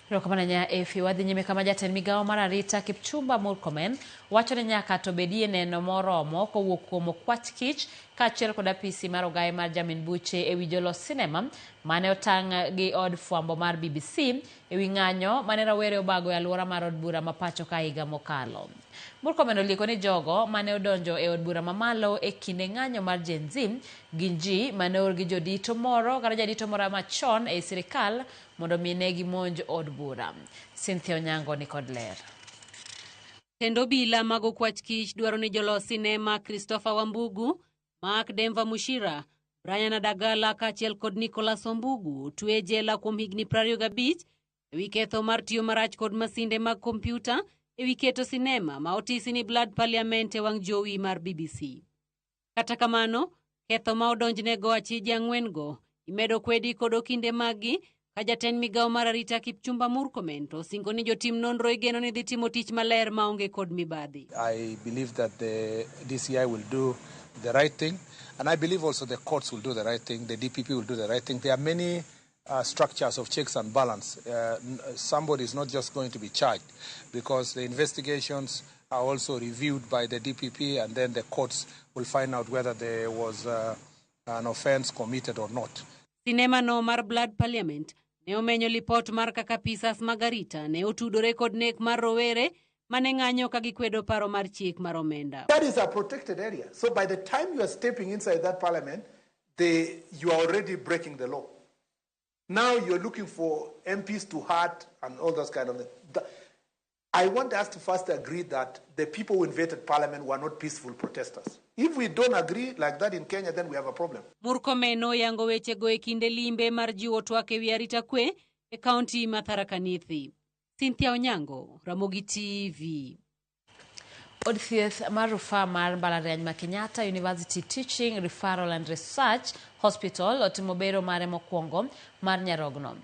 Erokamano nya Efi. Wadhi nyime kama jatend migawo mar arita Kipchumba Murkomen wacho ni nyaka to bedie neno moromo kowuok kuom okwach kich kaachiel kod apisi mar ogaye mar jamin buche ewi jolos sinema mane otang' gi od fwambo mar BBC ewi ng'anyo mane rawere obago e alwora mar od bura ma pacho ka higa mokalo. Murkomen olieko ni jogo mane odonjo e od bura mamalo e kinde ng'anyo mar Gen Z gin ji mane oor gi jodito moro kata jadito moro machon ei sirikal mondo mi ne gimonj od bura. Cynthia Onyango ni kod ler. Kendo obila mag okwach kich dwaro ni jolos sinema Christopher Wambugu, Mark Denver Mushira, Brian Adagala kaachiel kod Nicholas Wambugu otwe e jela kuom higni 25 ewi ketho mar tiyo marach kod masinde mag kompyuta ewi keto sinema ma otisi ni Blood Parliament e wang' jowi mar BBC. Kata kamano, ketho ma odonjnego achije ang'wen-go imedo kwedi kod okinde maggi ka jatend migawo mar arita Kipchumba Murkomen to osingo ni jotim nonro igeno ni dhi timo tich maler maonge kod mibadhi. I believe that the DCI will do the right thing, and I believe also the courts will do the right thing, the DPP will do the right thing. There are many structures of checks and balance. Somebody is not just going to be charged because the investigations are also reviewed by the DPP, and then the courts will find out whether there was an offense committed or not. Sinema no mar Blood Parliament ne omenyo lipot mar kaka apisas mag arita ne otudore kod nek mar rowere mane ng'anyo ka gikwedo paro mar chik mar omenda. That is a protected area. So by the time you are stepping inside that parliament, you are already breaking the law. Now you're looking for MPs to hurt and all those kind of things. I want us to first agree that the people who invaded parliament were not peaceful protesters. If we don't agree like that in Kenya, then we have a problem. Murkomen noyango wechego e kinde limbe mar jiwo twak ewi arita kwe e kaunti ma Tharaka Nithi. Cynthia Onyango, Ramogi TV. Od thieth mar rufaa mar mbalariany ma Kenyatta University Teaching, Referral and Research Hospital otimo bero mare mokwongo mar nyarogno.